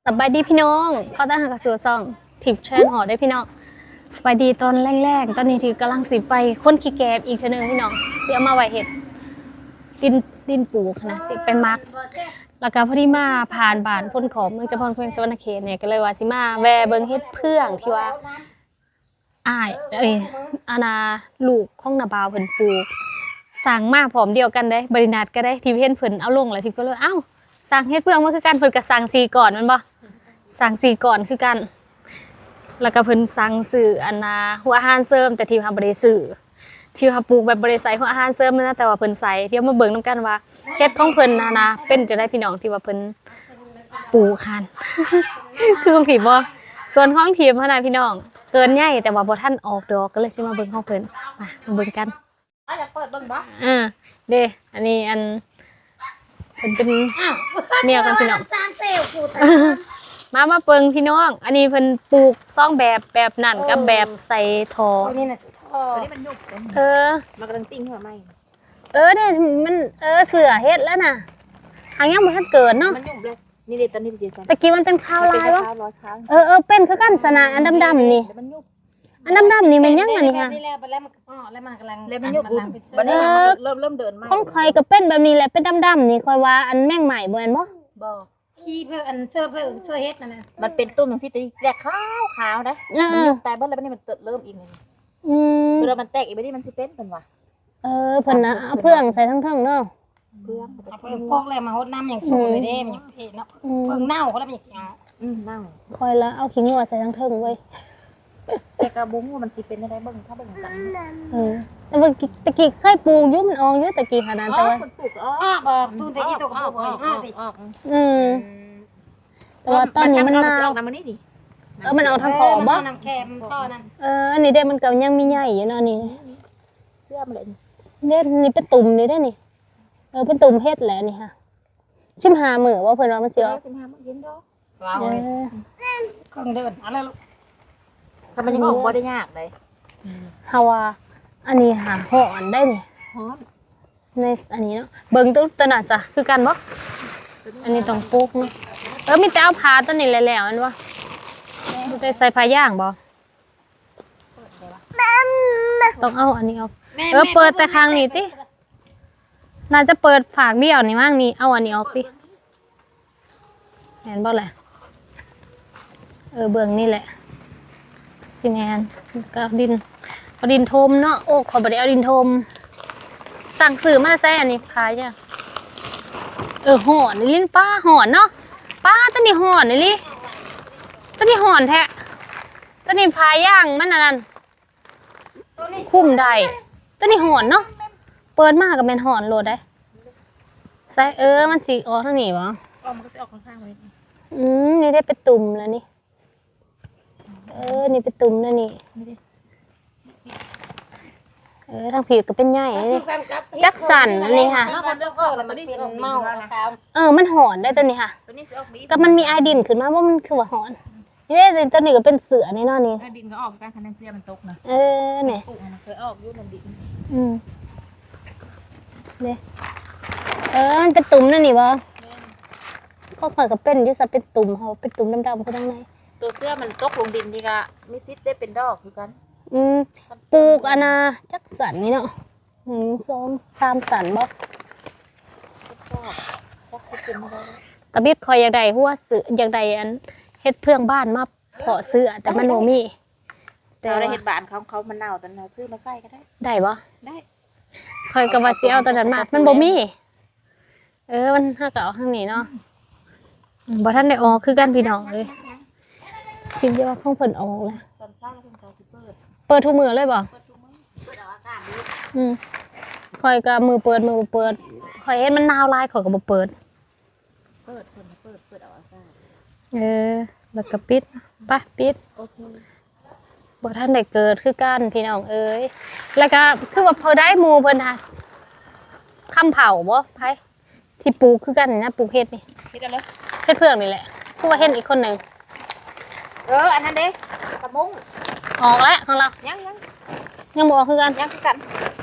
ສະບາຍດີພີ່ນ້ອງ ຂໍຕ້ອນຮັບເຂົ້າສູ່ຊ່ອງ Tip Channel ເດີພີ່ນ້ອງ. ສະບາຍດີຕອນແລງໆ ຕອນນີ້ທີ່ກຳລັງຊິໄປຂົນຂີ້ແກບອີກເທື່ອໜຶ່ງພີ່ນ້ອງ ຊິເອົາມາໄວ້ເຮັດດິນ ດິນປູກຫັ້ນນະ ຊິໄປໝັກ. ແລ້ວກໍພໍດີມາຜ່ານບ້ານໂພນຂອບ ເມືອງຈຳພອນ ແຂວງສະຫວັນນະເຂດນີ້ ກໍເລີຍວ່າຊິມາແວ່ເບິ່ງເຫັດເຜືອງທີ່ວ່າ ອ້າຍ ເອີຍ ອັນນ່າ ລູກຂອງນ້າບ່າວເພິ່ນປູກ ສັ່ງມາພ້ອມດຽວກັນເດ້ ບໍ່ໄດ້ນັດກັນເດ້. ທີ່ເຫັນເພິ່ນເອົາລົງແລ້ວ ທີ່ກໍເລີຍ ເອົ້າ ສັ່ງເຫັດເຜືອງມາຄືກັນ. ເພິ່ນກໍສັ່ງສີ່ກ້ອນແມ່ນບໍ່? ສັ່ງສີ່ກ້ອນຄືກັນ. ແລ້ວກໍເພິ່ນສັ່ງຊື້ ອັນນ່າ ຫົວອາຫານເສີມ ແຕ່ທີ່ເຮົາບໍ່ໄດ້ຊື້ ທີ່ເຮົາປູກແບບບໍ່ໄດ້ໃສ່ຫົວອາຫານເສີມນະ ແຕ່ວ່າເພິ່ນໃສ່. ດຽວມາເບິ່ງນຳກັນວ່າ ເຫັດຂອງເພິ່ນຫັ້ນນະ ເປັນຈັ່ງໃດພີ່ນ້ອງ ທີ່ວ່າເພິ່ນປູກຫັ້ນ ຄືຂອງທີບບໍ່? ສ່ວນຂອງທີບຫັ້ນນະພີ່ນ້ອງ ເກີນໃຫຍ່ ແຕ່ວ່າບໍ່ທັນອອກດອກ ກໍເລີຍຊິມາເບິ່ງຂອງເພິ່ນ. ມາ ມາເບິ່ງກັນ. ອາ ຢາກເປີດເບິ່ງບໍ່? ເອີ ເດ້ ອັນນີ້ ອັນ ເພິ່ນເປັນ ອ້າວ ແມວກັນພີ່ນ້ອງ ສາມເຊວ ມາ ມາເບິ່ງພີ່ນ້ອງ. ອັນນີ້ເພິ່ນປູກສອງແບບ ແບບນັ້ນກັບແບບໃສ່ທໍ່. ໂອ້ ນີ້ນະ ທໍ່ ໂຕນີ້ມັນຍຸບ ເອີ ມັນກຳລັງຕິ່ງຫົວໃໝ່. ເອີ ເດ້ ມັນ ເອີ ເສືອເຮັດແລ້ວນະ ຫາກຍັງບໍ່ທັນເກີດເນາະ. ມັນຍຸບເລີຍ ນີ້ເດ້ ຕອນນີ້ເດ້ ຕະກີ້ມັນເປັນຂາວລາຍບໍ່? ເອີ ເອີ ເປັນຄືກັນຊັ້ນນະ ອັນດຳໆນີ້. ມັນຍຸບ ອັນດຳໆນີ້ແມ່ນຫຍັງອັນນີ້ຫະ? ນີ້ແຫຼະ ບັດແລ້ວມັນກໍພໍແລ້ວ ມັນກຳລັງ ແລ້ວມັນຍຸບ ບັດແລ້ວມັນເປັນ ຂອງຂ້ອຍກໍເປັນແບບນີ້ແຫຼະ ເປັນດຳໆນີ້. ຂ້ອຍວ່າອັນແມງໄມ້ບໍ່ແມ່ນບໍ່? ບໍ່ ຂີ້ເຜືອກ ອັນເຊື້ອເຜືອກ ເຊື້ອເຫັດນັ້ນນະ ມັນເປັນຕຸ່ມຈັ່ງຊີ້ ແຕ່ແລກຂາວໆໄດ໋. ເອີ ມັນຍຸບຕາຍເບິດແລ້ວ ບັດນີ້ມັນເຕີບເລີ່ມອີກ. ອືມ ເວລາມັນແຕກອີກ ບັດນີ້ມັນຊິເປັນ ເພິ່ນວ່າ. ເອີ ເພິ່ນນະ ເອົາເຟືອງໃສ່ທາງເທິງເນາະ ເຟືອງ ເອົາໄປປູກແລ້ວມາຫົດນ້ຳຫຍັງສູງເດ້ ມັນຫຍັງເພເນາະ. ອືມ ເຟືອງເນົ່າແລ້ວມັນຫຍັງຊິອອກ. ອືມ ເນົ່າ ຂ້ອຍລະເອົາຂີ້ງົວໃສ່ທາງເທິງເວີຍ. ແຕ່ກໍບໍ່ຮູ້ວ່າມັນຊິເປັນຈັ່ງໃດ ເບິ່ງ ຖ້າເບິ່ງນຳກັນ. ເອີ ແຕ່ວ່າຕະກີ້ເຄີຍປູກຢູ່ ມັນອອກຢູ່ຕະກີ້ຫັ້ນນະ ແຕ່ວ່າ ອອກ ເພິ່ນປູກກໍອອກ ອອກບໍ່? ຕູນແຕ່ກີ້ຕົກອອກ ອອກ ອອກ ອອກ. ອືມ ແຕ່ວ່າຕອນນີ້ມັນເນົ່າ. ເອີ ມັນອອກທາງຂອບບໍ່? ເອີ ອັນນີ້ເດ້ ມັນກໍຍັງມີໃຍຢູ່ເນາະ ນີ້ ເຊື່ອມເລີຍ. ເດ້ ນີ້ເປັນຕຸ່ມນີ້ເດ້ນີ້. ເອີ ເປັນຕຸ່ມເຫັດແຫຼະນີ້ຫະ. ສິບຫ້າມື້ບໍ່ ເພິ່ນວ່າມັນຊິອອກ? ສິບຫ້າມື້ ເຫັນດອກ. ເອີ ເຄິ່ງເດືອນ ເອົາລະລູກ. ຖ້າມັນຍັງອອກບໍ່ໄດ້ຍາກໃດ. ເຮົາວ່າອັນນີ້ຫາຮ້ອນໄດ໋ນີ້. ຮ້ອນ ໃນອັນນີ້ເນາະ ເບິ່ງໂຕ ໂຕນັ້ນຊະ ຄືກັນບໍ່? ອັນນີ້ຕ້ອງປຸກເນາະ. ເອີ ມີແຕ່ເອົາຜ້າໂຕນີ້ແຫຼະແລ້ວແມ່ນບໍ່? ບໍ່ໄດ້ໃສ່ຜ້າຢາງບໍ່? ຕ້ອງເອົາອັນນີ້ອອກ. ເອີ ເປີດແຕ່ຂ້າງນີ້ຕິ. ໜ້າຈະເປີດຟາກດຽວນີ້ມັ້ງນີ້. ເອົາອັນນີ້ອອກຕິ. ແມ່ນບໍ່ແຫຼະ? ເອີ ເບື້ອງນີ້ແຫຼະ ຊິແມ່ນ. ກໍເອົາດິນ ເອົາດິນຖົມເນາະ. ໂອ້ ຂ້ອຍບໍ່ໄດ້ເອົາດິນຖົມ. ສັ່ງຊື້ມາໃສ່ອັນນີ້ ຂາຍຫຍັງ? ເອີ ຮ້ອນອີ່ຫຼີ ປ້າ ຮ້ອນເນາະ. ປ້າ ໂຕນີ້ຮ້ອນອີ່ຫຼີ ໂຕນີ້ຮ້ອນແທ້. ໂຕນີ້ຜ້າຢາງມັນອັນນັ້ນ ຄຸມໄດ້. ໂຕນີ້ຮ້ອນເນາະ ເປີດມາກໍແມ່ນຮ້ອນໂລດໄດ໋. ໃສ່ ເອີ ມັນຊິອອກທາງນີ້ບໍ່? ອອກ ມັນກໍຊິອອກຂ້າງໆໄວ້. ອືມ ນີ້ໄດ້ເປັນຕຸ່ມແລ້ວນີ້. ເອີ ນີ້ເປັນຕຸ່ມແລ້ວນີ້. ນີ້ເດ້ ເອີ ທາງພີ້ກໍເປັນໃຍເດ້. ຈັກສັນອັນນີ້ຫະ. ເຮົາກໍເລືອກອອກແລ້ວມັນເປັນເມົາ. ເອີ ມັນຮ້ອນໄດ໋ໂຕນີ້ຫະ. ໂຕນີ້ຊິອອກດີ ກໍມັນມີອາຍດິນຂຶ້ນມາ. ບໍ່ ມັນຄືວ່າຮ້ອນ. ນີ້ເດ້ ໂຕນີ້ກໍເປັນເສື້ອນີ້ເນາະນີ້. ເອີ ດິນກໍອອກຄືກັນ ຄັນເສື້ອມັນຕົກນະ. ເອີ ນີ້ ປູກມັນເຄີຍອອກຢູ່ນັ້ນດິ. ອືມ ນີ້ ເອີ ມັນເປັນຕຸ່ມນັ້ນນີ້ບໍ່? ແມ່ນ ຂອງຂ້ອຍກໍເປັນຢູ່ຊະ ເປັນຕຸ່ມ. ເຮົາເປັນຕຸ່ມດຳໆຄືທາງໃນ. ໂຕເສື້ອມັນຕົກລົງດິນນີ້ກໍມີສິດໄດ້ເປັນດອກຄືກັນ. ອືມ ປູກອັນນ່າ ຈັກສັນນີ້ເນາະ. ໜຶ່ງ ສອງ ສາມ ສັນບໍ່? ຈັກສັນ ຈັກຊິເປັນແນວໃດ. ຕາບິດ ຂ້ອຍຢາກໄດ້ຫົວເສື້ອ ຢາກໄດ້ອັນເຫັດເຜືອງບ້ານມາເພາະເສື້ອ ແຕ່ມັນບໍ່ມີ. ແຕ່ວ່າເຮົາໄດ້ເຫັດບ້ານຂອງເຂົາ ມັນເນົ່າ ຕອນເຮົາຊື້ມາໃສ່ກໍໄດ້. ໄດ້ບໍ່? ໄດ້. ຂ້ອຍກໍວ່າຊິເອົາຕົວນັ້ນມາ ມັນບໍ່ມີ. ເອີ ມັນ ເຮົາກໍເອົາທາງນີ້ເນາະ. ອືມ ບໍ່ທັນໄດ້ອອກຄືກັນພີ່ນ້ອງເອີຍ. ຄິດຢູ່ວ່າຂອງເພິ່ນອອກແລ້ວ. ຕອນເຊົ້າເພິ່ນກໍຊິເປີດ ເປີດທຸກມື້ເລີຍບໍ່? ເປີດທຸກມື້ ເປີດເອົາອາກາດຢູ່. ອືມ ຂ້ອຍກໍມື້ເປີດມື້ບໍ່ເປີດ. ຂ້ອຍເຫັນມັນໜາວຫຼາຍ ຂ້ອຍກໍບໍ່ເປີດ. ເປີດ ເພິ່ນເປີດ ເປີດເອົາອາກາດ. ເອີ ແລ້ວກໍປິດ ໄປ ປິດ. ໂອເຄ. ບໍ່ທັນໄດ້ເກີດຄືກັນພີ່ນ້ອງເອີຍ. ແລ້ວກໍຄືວ່າຜູ້ໃດໝູ່ເພິ່ນຫາ ຄຳເຜົ່າບໍ່ ໃຜ ທີ່ປູກຄືກັນນີ້ນະ ປູກເຫັດນີ້. ເຮັດອັນໃດ? ເຫັດເຜືອງນີ້ແຫຼະ. ຄືວ່າເຫັນອີກຄົນໜຶ່ງ. ເອີ ອັນນັ້ນເດ້ ກະມຸ້ງ ອອກແລ້ວຂອງລາວ. ຍັງ ຍັງ ຍັງບໍ່ອອກຄືກັນ. ຍັງຄືກັນ.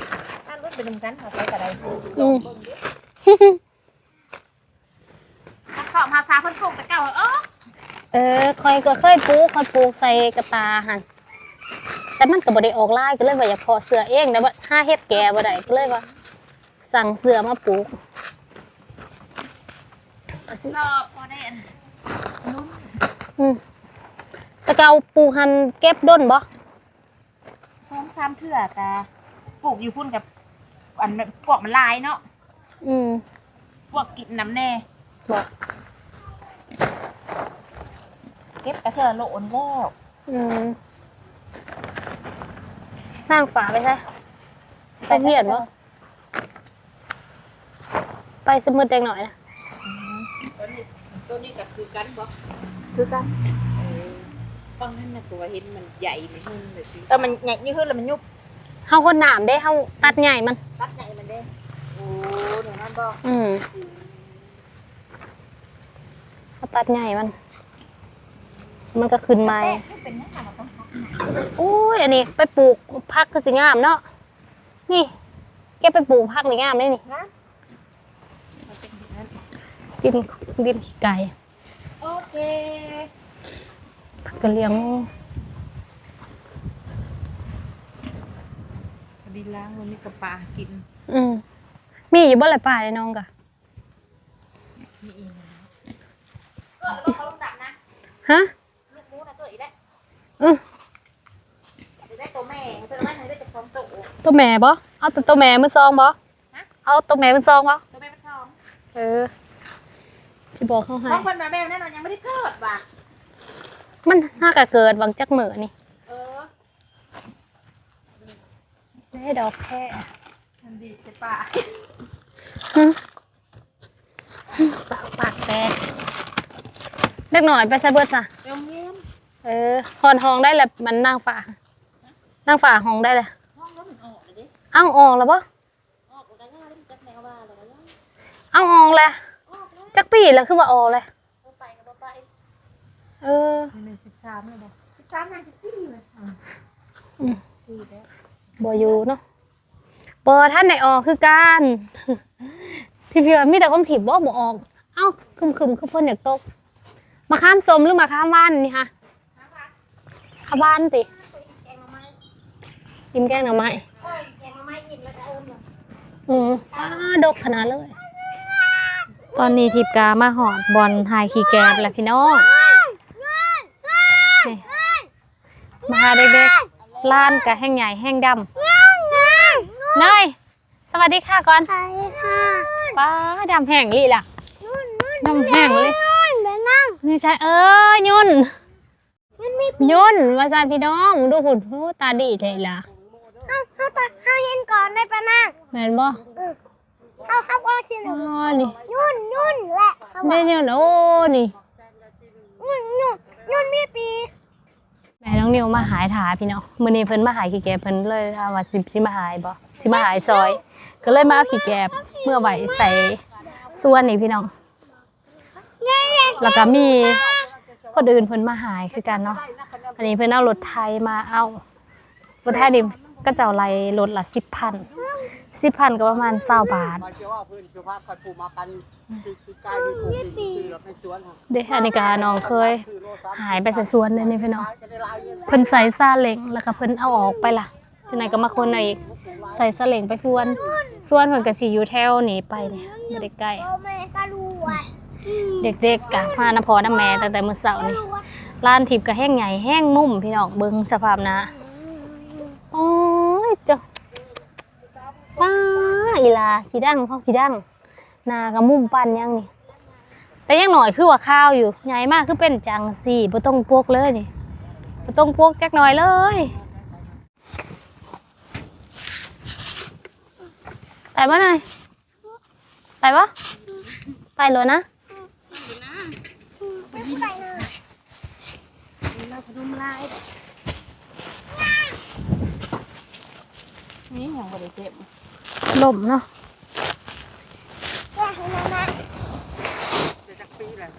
ຖ້າລຸ້ນໄປນຳກັນ ເອົາໄປກໍໄດ້. ອືມ ເບິ່ງເດ້. ຖ້າເຂົ້າມາຊາເພິ່ນປູກແຕ່ເກົ່າ ເອີ ເອີ ຂ້ອຍກໍເຄີຍປູກ ຂ້ອຍປູກໃສ່ກະຕ່າຫັ້ນ ແຕ່ມັນກໍບໍ່ໄດ້ອອກຫຼາຍ ກໍເລີຍວ່າຢາກເພາະເຊື້ອເອງ ແຕ່ວ່າຫາເຫັດແກ່ບໍ່ໄດ້ ກໍເລີຍວ່າສັ່ງເຊື້ອມາປູກ. ອືມ ແຕ່ເກົ່າປູກຫັ້ນເກັບດົນບໍ່? ສອງສາມເທື່ອກະປູກຢູ່ພຸ້ນ ກັບອັນພວກມັນຫຼາຍເນາະ. ອືມ ພວກກິນນຳແດ່. ເກັບກະເທື່ອໂລນແລ້ວ. ອືມ ນາງຟ້າໄປໃສ? ໄປໂຮງຮຽນບໍ່? ໄປສະໝຸດເດັກນ້ອຍນະ. ອືມ ໂຕນີ້ ໂຕນີ້ກໍຄືກັນບໍ່? ຄືກັນ. ເອີ ບາງນັ້ນນະ ກໍວ່າເຫັນມັນໃຫຍ່ໃນເຮືອນເລີຍ ແຕ່ມັນໃຫຍ່ຢູ່ເຮືອນແລ້ວມັນຍຸບ. ເຮົາຫົດນ້ຳເດ້ ເຮົາຕັດໃຫຍ່ມັນ ຕັດໃຫຍ່ມັນເດ້. ໂອ້ ແນວນັ້ນບໍ່? ອືມ ເຮົາຕັດໃຫຍ່ມັນ ມັນກໍຂຶ້ນໃໝ່. ແຕ່ເປັນຫຍັງ ໂອ້ຍ ອັນນີ້ໄປປູກຜັກຄືຊິງາມເນາະ. ນີ້ ເກັບໄປປູກຜັກນີ້ງາມເດ້ນີ້. ງາມ ມັນເປັນແບບນັ້ນ ດິນ ດິນຂີ້ໄກ່. ໂອເຄ ຜັກກະຫຼຽງ. ພໍດີລ້າງ ມັນມີກະປາກິນ. ອືມ ມີຢູ່ບໍ່ລະປາໃນໜອງກະ? ມີອີກ. ຮະ? ລູກໝູນະຕົວອີກແລ້ວ. ອື ໄດ້ໂຕແມ່ ເພິ່ນເອົາມາໃຫ້ໄດ້ແຕ່ສອງໂຕ. ໂຕແມ່ບໍ່? ເອົາແຕ່ໂຕແມ່ມືສອງບໍ່? ຮະ? ເອົາໂຕແມ່ມືສອງບໍ່? ໂຕແມ່ມັນທ້ອງ. ເອີ ຊິບອກເຂົາໃຫ້. ຂອງເພິ່ນວ່າແມ່ນັ້ນມັນຍັງບໍ່ໄດ້ເກີດວ່າ. ມັນຫາກະເກີດຫວ່າງຈັກມື້ນີ້. ເອີ ເດ້ດອກແຄ ມັນດີດໃສ່ປາກ. ຫຶ ປາກ ປາກແຕກ. ເດັກນ້ອຍໄປໃສເບິດຊະ? ໄປໂຮງຮຽນ. ເອີ ຮອດຫ້ອງໃດລະ ມັນນາງຟ້າ ນາງຟ້າຫ້ອງໃດລະ? ຫ້ອງແລ້ວມັນອອກແລ້ວເດ້. ເອົ້າ ອອກແລ້ວບໍ່? ອອກແລ້ວກໍຍ້າຍ ຈັກແນວວ່າແລ້ວກໍຍ້າຍ. ເອົ້າ ອອກແລ້ວ ອອກແລ້ວ. ຈັກປີລະ ຄືວ່າອອກແລ້ວ? ເອີ ໄປກໍບໍ່ໄປ. ເອີ ນີ້ສິບສາມແລ້ວບໍ່? ສິບສາມ ຍ່າງສິບສີ່ແລ້ວ. ອືມ ອືມ ສີ່ແລ້ວ ບໍ່ຢູ່ເນາະ. ບໍ່ທັນໄດ້ອອກຄືກັນ. ຊິເທື່ອມີແຕ່ຂອງທິບບໍ່ ບໍ່ອອກ. ເອົ້າ ຄຶມໆ ຄືຝົນຢາກຕົກ. ໝາກຂາມສົ້ມ ຫຼື ໝາກຂາມຫວານນີ້ຫະ? ຂາມຫວານຕິ? ກິນແກງໜໍ່ໄມ້. ອືມ ອ້າ ດົກຂະໜາດເລີຍ. ຕອນນີ້ທິບກະມາຮອດບ່ອນຫາຍຂີ້ແກບແລ້ວພີ່ນ້ອງ. ນີ້ ມາຫາເດັກໆ ຫຼານກະແຮງໃຫຍ່ແຮງດຳ. ເນີຍ ສະຫວັດດີຄ່ະກ່ອນ. ສະຫວັດດີຄ່ະ. ປ້າ ດຳແຮງອີ່ຫຼີລະ. ດຳແຮງເລີຍ. ນີ້ໃຊ່ ເອີ ຫຍຸ້ນ ຫຍຸ້ນວ່າຊັ້ນພີ່ນ້ອງ. ດູພຸ້ນ ໂອ້ ຕາດີແທ້ລະ. ເຮົາ ເຮົາ ເຮົາເຫັນກ່ອນໄດ້ປະນາງ. ແມ່ນບໍ່? ເອີ ເຮົາ ເຮົາກໍຊິ ອໍ ນີ້ ຫຍຸ້ນ ຫຍຸ້ນແຫຼະ ໄດ້ຫຍຸ້ນ. ໂອ້ ນີ້ ຫຍຸ້ນ ຫຍຸ້ນ ຫຍຸ້ນມີປີກ. ແມ່ນ້ອງນິວມາຫາຍຖ້າພີ່ນ້ອງ. ມື້ນີ້ເພິ່ນມາຫາຍຂີ້ແກບ ເພິ່ນເລີຍຖາມວ່າ ຊິ ຊິມາຫາຍບໍ່ ຊິມາຫາຍຊອຍ ກໍເລີຍມາເອົາຂີ້ແກບເມືອໄວ້ໃສ່ສວນນີ້ພີ່ນ້ອງ. ແລ້ວກໍມີຄົນອື່ນເພິ່ນມາຫາຍຄືກັນເນາະ. ອັນນີ້ເພິ່ນເອົາລົດໄຖມາເອົາ. ລົດໄຖນີ້ເຂົາເຈົ້າໄລ່ລົດລະສິບພັນ ສິບພັນກໍປະມານຊາວບາດ. ເດ້ ອັນນີ້ກໍນ້ອງເຄີຍຫາຍໄປໃສ່ສວນເດ້ນີ້ພີ່ນ້ອງ. ເພິ່ນໃສ່ຊາເລັງ ແລ້ວກໍເພິ່ນເອົາອອກໄປລະ. ຈັ່ງໃດກໍມາຄົນເອົາອີກ ໃສ່ສາເລັງໄປສວນ. ສວນເພິ່ນກໍຊິຢູ່ແຖວນີ້ໄປນີ້ ບໍ່ໄດ້ໃກ້. ເດັກໆກໍມານຳພໍ່ນຳແມ່ຕັ້ງແຕ່ມື້ເຊົ້ານີ້. ຫຼານທິບກໍແຮງໃຫຍ່ແຮງງຸ້ມພີ່ນ້ອງ ເບິ່ງສະພາບໜ້າ. ໂອ້ຍ ເຈົ້າ ປ້າ ອີ່ຫຼ້າຂີ້ດັງ ພໍ່ຂີ້ດັງ. ໜ້າກໍມຸມປານຫຍັງນີ້ ແຕ່ຍັງໜ້ອຍຄືວ່າຂາວຢູ່ ໃຫຍ່ມາຄືເປັນຈັ່ງຊີ້ ບໍ່ຕົງປົກເລີຍນີ້ ບໍ່ຕົງປົກຈັກໜ້ອຍເລີຍ. ໄປບໍ່ນາຍ ໄປບໍ່? ໄປໂລດນະ. ນີ້ຍັງບໍ່ໄດ້ເກັບ ລົ້ມເນາະ. ເປັນຈັກປີແລ້ວ?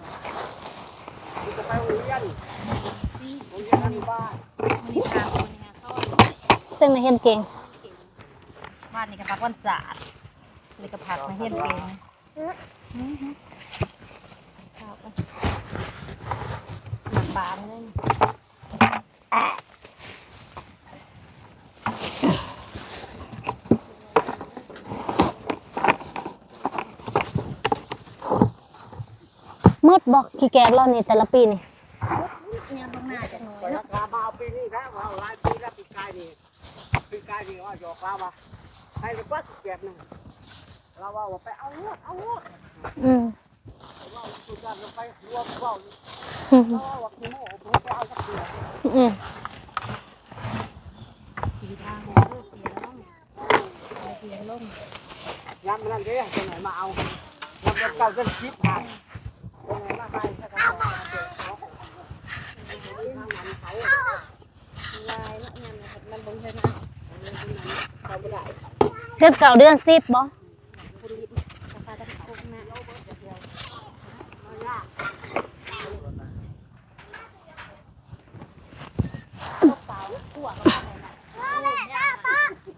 ມີແຕ່ໄປໂຮງຮຽນ ໂຮງຮຽນຢູ່ບ້ານ. ເຊິ່ງນັກຮຽນເກັ່ງ. ບ້ານນີ້ກໍພັກວັນສາດ ນີ້ກໍພັກນັກຮຽນເກັ່ງ. ອືຮຶ ເຂົ້າໄປ ເ ປານເລີຍ. ໝົດບໍ່ ຂີ້ແກດລາວນີ້ແຕ່ລະປີນີ້? ຍາມເບິ່ງໜ້າຈັກໜ້ອຍເນາະ ມາເອົາປີນີ້ແລ້ວ ເອົາຫຼາຍປີແລ້ວ ປີກາຍນີ້ ປີກາຍນີ້ວ່າຢອກລາວວ່າ ໃຫ້ລະເບິດແບບໜຶ່ງ ລາວວ່າ ວ່າໄປເອົາໂລດ ເອົາໂລດ ອືມ ອືມ ອືມ ຍາມນັ້ນເດ້ ຈັກໜ້ອຍມາເອົາ ຍາມເດືອນເກົ້າເດືອນສິບຫັ້ນ ຈັກໜ້ອຍມາໃໝ່ ເດືອນເກົ້າເດືອນສິບບໍ່?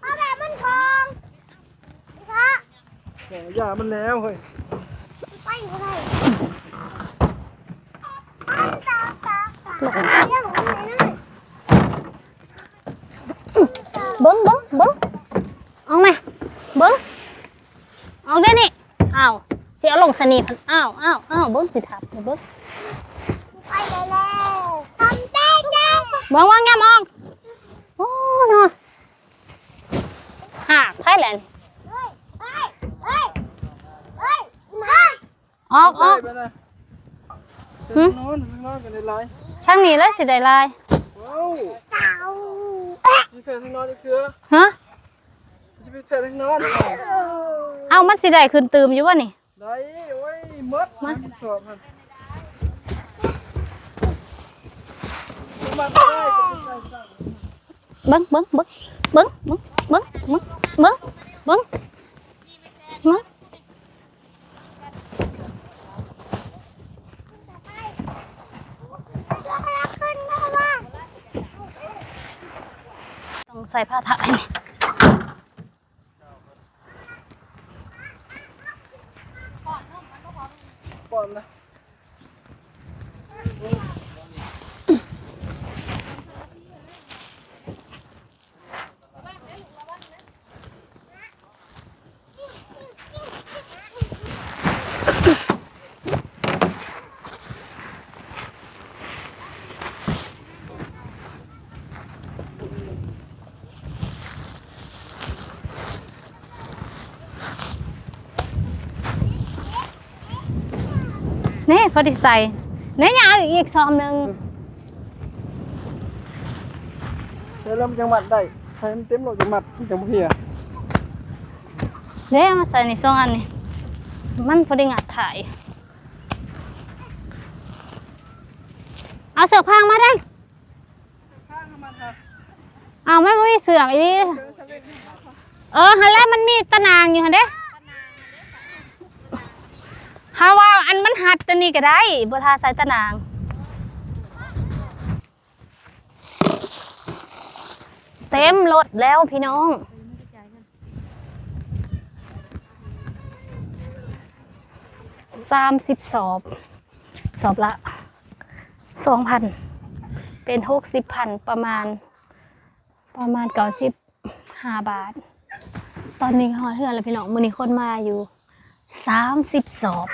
ເອົາແບບມັນຂອງ ເອົາຢ່າມັນແລ້ວເຮີ້ຍ ໄປບໍ່ໄດ້ ເບິ່ງ ເບິ່ງ ເບິ່ງ ອອກມາ ເບິ່ງ ອອກດຽວນີ້ ອ້າວ ຊິເອົາລົງຊະນີ້ ອ້າວ ອ້າວ ອ້າວ ເບິ່ງ ຊິທັບ ເບິ່ງ ໄປໄດ້ແລ້ວ ເບິ່ງ ວາງຍາມອອກ ໂອ້ ເນາະ ຫາກໃຜແຫຼະ ອອກ ອອກ ໄປນະ ຫຶ ທາງໂນ້ນ ທາງໂນ້ນກໍໄດ້ຫຼາຍ ທາງນີ້ແຫຼະຊິໄດ້ຫຼາຍ ວ້າວ ມີແພງທາງໂນ້ນຈັກເທື່ອ ຮະ ຊິໄປແພງທາງໂນ້ນ ເອົ້າ ມັນຊິໄດ້ຂຶ້ນຕື່ມຢູ່ບໍ່ນີ້? ໄດ້ ໂອ້ຍ ໝົດສາມສິບສອງຫັ້ນ ມັນໄດ້ ເບິ່ງ ເບິ່ງ ເບິ່ງ ເບິ່ງ ເບິ່ງ ເບິ່ງ ເບິ່ງ ເບິ່ງ ເບິ່ງ ຕ້ອງໃສ່ຜ້າຖ່າຍ. ປ້ອນນະ. ນີ້ ພໍດີໃສ່ ນີ້ ຍ່າງອີກຊອມໜຶ່ງ ໃສ່ແລ້ວມັນຈັ່ງມັດໄດ້ ໃສ່ໃຫ້ມັນເຕັມໂລດຈັ່ງມັດ ມັນຈັ່ງບໍ່ເພຍ. ເດ້ ມາໃສ່ນີ້ ສອງອັນນີ້ ມັນພໍດີງັດຖ່າຍ. ເອົາເຊືອກຟາງມາເດ້. ເອົາ ມັນບໍ່ມີເຊືອກອີ່ຫຼີ. ເອີ ຫັ້ນແຫຼະ ມັນມີຕາໜ່າງຢູ່ຫັ້ນເດ້. ເຮົາວ່າອັນມັນຮັດຕົວນີ້ກໍໄດ້ ບໍ່ຖ້າໃສ່ຕາໜ່າງ. ເຕັມລົດແລ້ວພີ່ນ້ອງ. ສາມສິບສອບ ສອບລະສອງພັນ ເປັນຫົກສິບພັນ ປະມານ ປະມານເກົ້າສິບຫ້າບາດ. ຕອນນີ້ຮອດເຮືອນແລ້ວພີ່ນ້ອງ ມື້ນີ້ຄົນມາຢູ່ສາມສິບສອບ.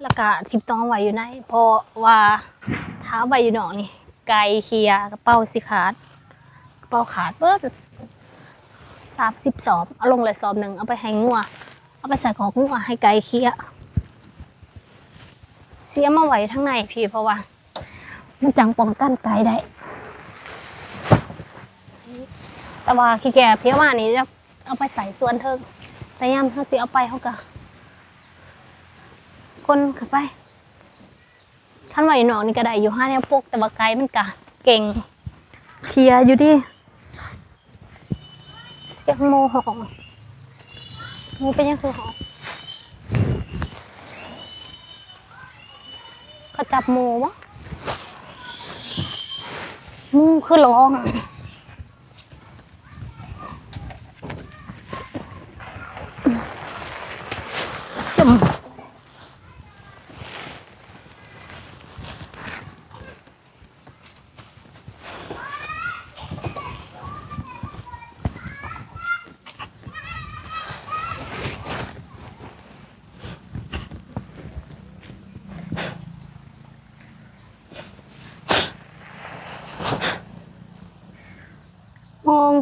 ແລ້ວກະຊິຕ້ອງເອົາໄວ້ຢູ່ໃນ ເພາະວ່າຖ້າເອົາໄວ້ຢູ່ນອກນີ້ ໄກ່ເຄຍ ກະເປົາຊິຂາດ ກະເປົາຂາດເບິດ. ສາມສິບສອບ ເອົາລົງແລ້ວສອບໜຶ່ງ ເອົາໄປໃຫ້ງົວ ເອົາໄປໃສ່ຄອກງົວ ໃຫ້ໄກ່ເຄຍ. ຊິເອົາມາໄວ້ທາງໃນພີ້ ເພາະວ່າ ມັນຈັ່ງປ້ອງກັນໄກ່ໄດ້ ແຕ່ວ່າຂີ້ກຽດເພຍມານີ້ ເອົາໄປໃສ່ສ່ວນເທິງ ແຕ່ຍາມເຮົາຊິເອົາໄປ ເຮົາກະຂົນເຂົ້າໄປ. ຄັນໄວ້ຢູ່ນອກນີ້ກະໄດ້ຢູ່ ຫາແນວປົກ ແຕ່ວ່າໄກ່ມັນກະເກັ່ງເຄຍຢູ່ເດ. ສຽງໝູຮ້ອງ ໝູເປັນຫຍັງຄືຮ້ອງ? ເຂົາຈັບໝູບໍ? ໝູຄືຮ້ອງ. ຈຳ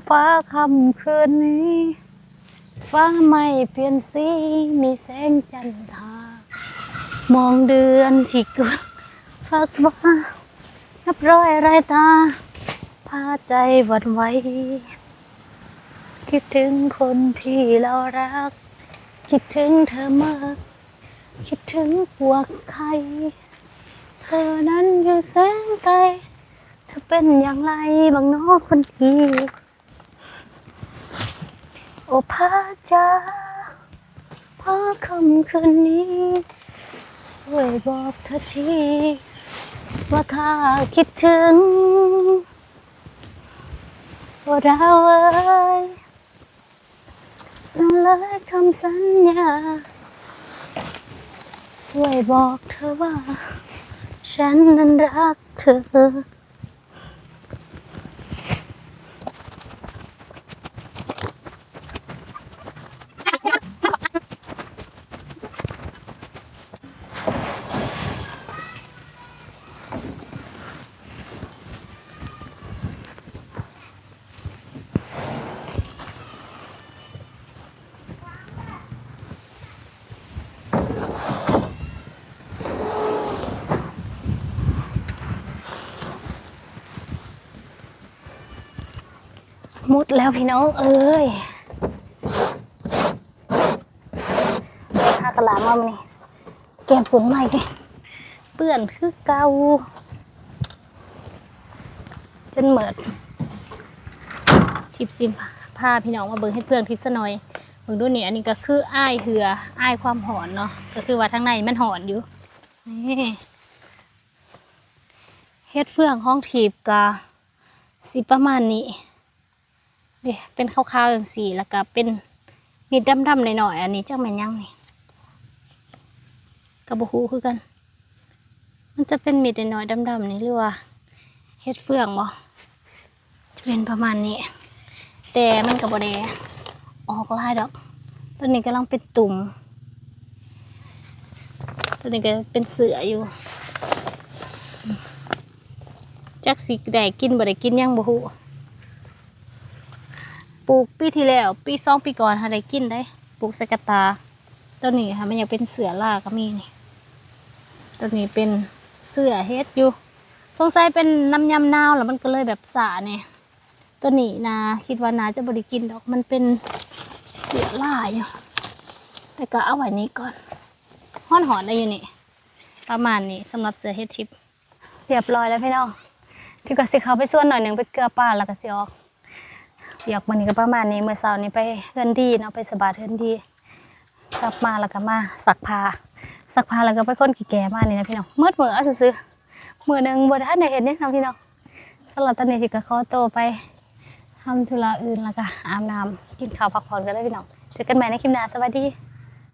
ຟ້າຄ່ຳຄືນນີ້ ຟ້າໃໝ່ປ່ຽນສີ ມີແສງຈັນທາ ມອງເດືອນທີ່ກວາງຟາກຟ້າ ນັບຮ້ອຍລາຍຕາ ພາໃຈຫວັ່ນໄຫວ ຄິດເຖິງຄົນທີ່ເຮົາຮັກ ຄິດເຖິງເທີມາກ ຄິດເຖິງພວກໄຂ້ ເທີນັ້ນຢູ່ແສນໄກ ເທີເປັນຢ່າງໃດບ້າງນໍຄົນດີ? ໂອພາຈ໋າ ພາຄ່ຳຄືນນີ້ ຊ່ວຍບອກເທີທີ ວ່າຂ້າຄິດເຖິງ ໂອດາວເອີຍ ສະຫຼາຍຄຳສັນຍາ ຊ່ວຍບອກເທີວ່າ ສັນນັ້ນຮັກເທີ. ໝົດແລ້ວພີ່ນ້ອງເອີຍ ພາກະຫຼາມມາມື້ນີ້ ແກ້ຝຸ່ນໃໝ່ເດ້ ເປື້ອນຄືເກົ່າ ຈົນໝົດ. ທິບຊິພາພີ່ນ້ອງມາເບິ່ງເຮັດເຟືອງທິບຊະໜ່ອຍ ເບິ່ງດູນີ້ ອັນນີ້ກໍຄືອ້າຍເຫື່ອ ອ້າຍຄວາມຮ້ອນເນາະ ກໍຄືວ່າທາງໃນມັນຮ້ອນຢູ່. ນີ້ ເຮັດເຟືອງຂອງທິບກໍຊິປະມານນີ້. ເດ້ ເປັນຂາວໆຈັ່ງຊີ້ ແລ້ວກະເປັນເມັດດຳໆໜ້ອຍໆ ອັນນີ້ຈັກແມ່ນຫຍັງນີ້ ກະບໍ່ຮູ້ຄືກັນ ມັນຈະເປັນເມັດນ້ອຍໆດຳໆນີ້ ຫຼືວ່າເຫັດເຟືອງບໍ ຈະເປັນປະມານນີ້ ແຕ່ມັນກະບໍ່ໄດ້ອອກຫຼາຍດອກ. ໂຕນີ້ກຳລັງເປັນຕຸ່ມ ໂຕນີ້ກະເປັນເສື້ອຢູ່ ຈັກຊິໄດ້ກິນບໍ່ໄດ້ກິນຍັງບໍ່ຮູ້. ປູກປີທີ່ແລ້ວ ປີສອງປີກ່ອນຫາໄດ້ກິນໄດ໋ ປູກໃສ່ກະຕ່າ. ໂຕນີ້ຫາມັນຍັງເປັນເສື້ອລາກະມີນີ້ ໂຕນີ້ເປັນເສື້ອເຫັດຢູ່ ສົງໄສເປັນນຳຍາມໜາວລະມັນກະເລີຍແບບຊ້າແດ່. ໂຕນີ້ນະ ຄິດວ່າໜ້າຈະບໍ່ໄດ້ກິນດອກ ມັນເປັນເສື້ອລາຢູ່ ແຕ່ກະເອົາໄວ້ນີ້ກ່ອນ ຮ້ອນໆໄດ້ຢູ່ນີ້. ປະມານນີ້ສຳລັບເສື້ອເຫັດທິບ. ຮຽບຮ້ອຍແລ້ວພີ່ນ້ອງ ທີ່ກໍຊິເຂົ້າໄປສວນໜ້ອຍໜຶ່ງ ໄປເກືອປາ ແລ້ວກໍຊິອອກ. ວຽກມື້ນີ້ກໍປະມານນີ້ ມື້ເຊົ້ານີ້ໄປເຮືອນດີເນາະ ໄປສະບາດເຮືອນດີ ກັບມາແລ້ວກໍມາຊັກຜ້າ ຊັກຜ້າແລ້ວກໍໄປຂົນຂີ້ແກມານີ້ນະພີ່ນ້ອງ. ໝົດມື້ເອົາຊື່ໆ ມື້ໜຶ່ງບໍ່ທັນໄດ້ເຮັດຫຍັງເນາະພີ່ນ້ອງ. ສຳລັບຕອນນີ້ຊິກໍຂໍໂຕໄປທຳທຸລະອື່ນ ແລ້ວກໍອາບນ້ຳ ກິນເຂົ້າພັກຜ່ອນກັນເດີພີ່ນ້ອງ. ເຈີກັນໃໝ່ໃນຄລິບໜ້າ ສະບາຍດີ.